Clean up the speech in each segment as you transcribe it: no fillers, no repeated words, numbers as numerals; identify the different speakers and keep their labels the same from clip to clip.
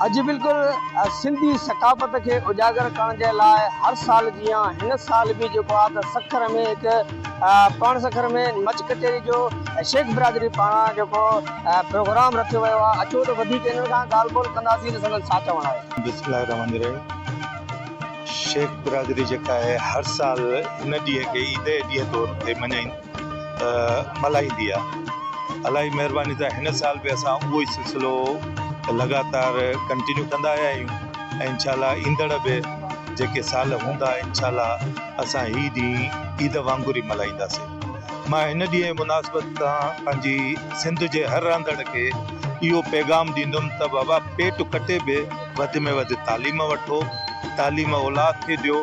Speaker 1: اڄ بلڪل سنڌي ثقافت کي اجاگر ڪرڻ جي لاء هر سال جيان هن سال به جيڪو آهي ته سکر ۾ هڪ پاڻ سکر ۾ مچ ڪچهري جو شيخ برادري پاران جيڪو پروگرام رٿيو ويو آهي اچو ته وڌيڪ انهن کان ڳالهه ٻولهه ڪنداسين ته سندن ڇا چوڻ آهي.
Speaker 2: بسم الله الرحمن الرحيم شيخ برادري جيڪا آهي هر سال هن ڏينهن کي عيد جي ڏينهن طور تي مڃائين ملهائيندي آ الاهي مهرباني سان هن سال به اسان اهو ئي سلسلو لڳاتار ڪنٽينيو ڪندا آيا آهيون ۽ انشاء الله ايندڙ به جيڪي سال هوندا انشاء الله اسان هي ڏينهن عيد وانگر ئي ملهائينداسين مان هن ڏينهن جي مناسبت سان پنهنجي سنڌ جي هر رهندڙ کي اهو پيغام ڏيندم ته بابا پيٽ ڪٽي به وڌ ۾ وڌ تعليم وٺو تعليم اولاد کي ڏيو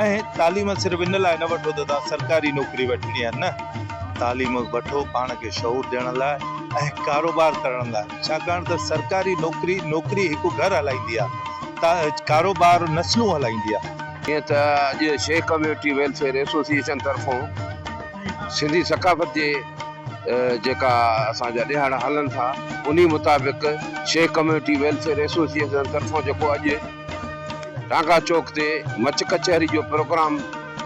Speaker 2: ۽ تعليم صرف ان لاء نه وٺو ته توهان سرڪاري نوڪري وٺڻي آهي نه تعليم وٺو پاڻ کي شعور ڏيڻ لاء ۽ ڪاروبار ڪرڻ لاء ڇاڪاڻ ته سرڪاري نوڪري نوڪري هڪ گهر هلائيندي آهي ڪاروبار نسلون هلائيندي آهي.
Speaker 3: جيئن ته اڄ شيخ ڪميونٽي ويلفيئر ايسوسيئيشن طرفون سنڌي ثقافت جي جيڪا اسان جا ڏهاڙا هلن ٿا انهي مطابق شيخ ڪميونٽي ويلفيئر ايسوسيئيشن طرفون جيڪو اڄ ٽانگا چوڪ تي مچ ڪچهري جو پروگرام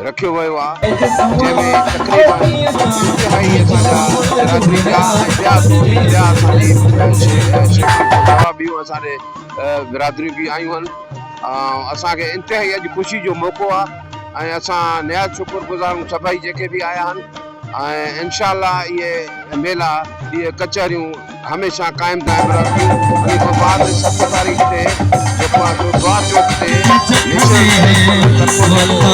Speaker 3: رکيو ويو آهي جنهن ۾ تقريبن انتهائي اسان جا برادري جا ۽ ٻيا ٻيا اسان جي شيخ ٻيون اسان جي برادريون به آيون آهن اسان کي انتهائي اڄ خوشي جو موقعو آهي ۽ اسان نهايت شڪر گذار آهيون سڀئي جيڪي به آيا آهن ۽ انشاء الله اهي ميلا اهي ڪچهريون هميشه قائم دائم رهنديون انهي کان بعد 7 تاريخ تي جيڪو آهي سو دعا چوڪ تي نيشنل پريس ڪلب طرفون جيڪو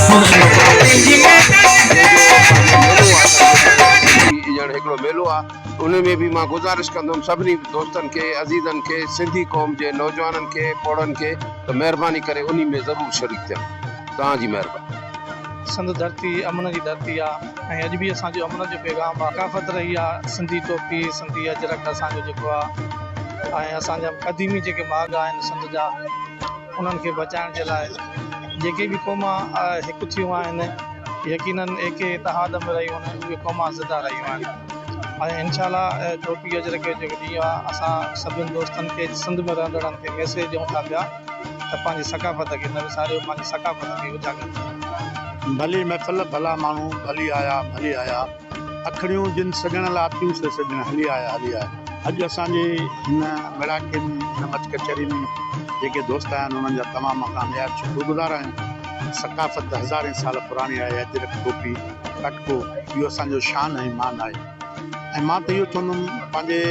Speaker 3: پروگرام ٿيندو آهي جنهن جو پنهنجو ميلو آهي سنڌي ڄڻ هڪڙو ميلو آهي انهي ۾ به مان گذارش ڪندم سڀني دوستن کي عزيزن کي سنڌي قوم جي نوجوانن کي پوڙهن کي ته مهرباني ڪري انهي ۾ ضرور شريڪ ٿين توهان جي مهرباني.
Speaker 4: سنڌ ڌرتي امن جي ڌرتي آ ۽ اڄ به اسان جو امن جو پيغام آ ثقافت رهي آ سنڌي ٽوپي سنڌي اجرڪ اسان جو جيڪو آ ۽ اسان جا قديمي جيڪي ماڳ آهن سنڌ جا انهن کي بچائڻ جي لاء جيڪي به قومان هڪ ٿيون آهن يقينن ايڪي اتحاد ۾ رهيون آهن اهي قومان زنده رهيون آهن ۽ انشاء الله ٽوپي اجرڪ جو جيڪو ڏينهن آ اسان سڀن دوستن کي سنڌ ۾ رهندڙن کي ميسيج ڏيون ٿا پيا ته پنهنجي ثقافت کي نه وساريو، پنهنجي ثقافت کي اجاگر ڪريو.
Speaker 5: ڀلي محفل ڀلا ماڻهو ڀلي آيا ڀلي آيا اکڙيون جن سڄڻ لاتيون سي سڄڻ هلي آيا هلي آيا. اڄ اسان جي هن ميڙاڪي ۾ هن مچ ڪچهري ۾ جيڪي دوست آيا آهن انهن جا تمام اسان نهايت شڪر گذار آهيون. ثقافت هزارين سال پراڻي آهي اجرڪ ٽوپي پٽڪو اهو اسان جو شان ۽ مان آهي ۽ مان ته اهو چوندم پنهنجي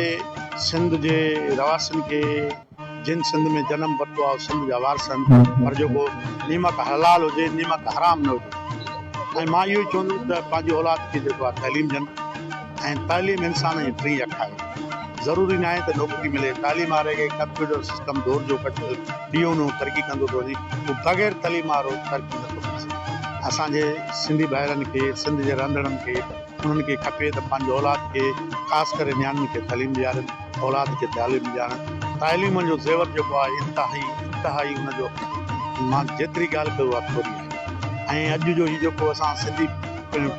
Speaker 5: سنڌ جي رهواسين کي جن سنڌ ۾ جنم ورتو آهي سنڌ جا وارث آهن پر جيڪو نعمت حلال هجي نعمت حرام نه هجي ۽ مان اهو ئي چوندس ته پنهنجي اولاد کي جيڪو آهي تعليم ڏين ۽ تعليم انسان جي ٽين اک آهي ضروري ناهي ته نوڪري ملي تعليم واري کي ڪمپيوٽر سسٽم دور جو ڪٽ ڏينهون ڏينهن ترقي ڪندو ٿو وڃي هو بغير تعليم وارو ترقي نٿو ڪري سگهي اسان جي سنڌي ڀائرن کي سنڌ جي رهندڙن کي انهن کي کپي ته پنهنجي اولاد کي خاص ڪري نياڻين کي تعليم ڏيارين اولاد کي تعليم ڏيارڻ تعليم جو زيور جيڪو آهي انتهائي انتهائي ان جو مان جيتري ڳالهه ڪيو اها ٿوري آهي ۽ اڄ جو هي جيڪو اسان سنڌي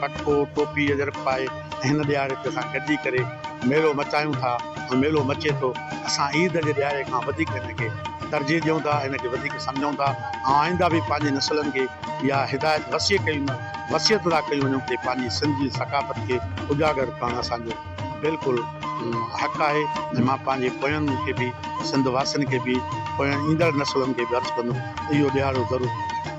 Speaker 5: پٽڪو ٽوپي اجرڪ پائي ۽ هن ڏهاڙي تي اسان گڏجي ڪري ميلو مچايون ٿا ۽ ميلو مچي ٿو اسان عيد جي ڏهاڙي کان وڌيڪ هن کي ترجيح ڏيون ٿا هن کي وڌيڪ سمجهون ٿا ۽ آئنده به پنهنجي نسلن کي اها هدايت وصي ڪيون وصيت ٿا ڪيون وڃون ته پنهنجي سنڌ جي ثقافت کي اجاگر ڪرڻ اسان جو بلڪل حق آهي ۽ مان پنهنجي پوين کي به سنڌ واسين کي به پوين ايندڙ نسلن کي به عرض ڪندم ته اهو ڏهاڙو ضرور ملهايو.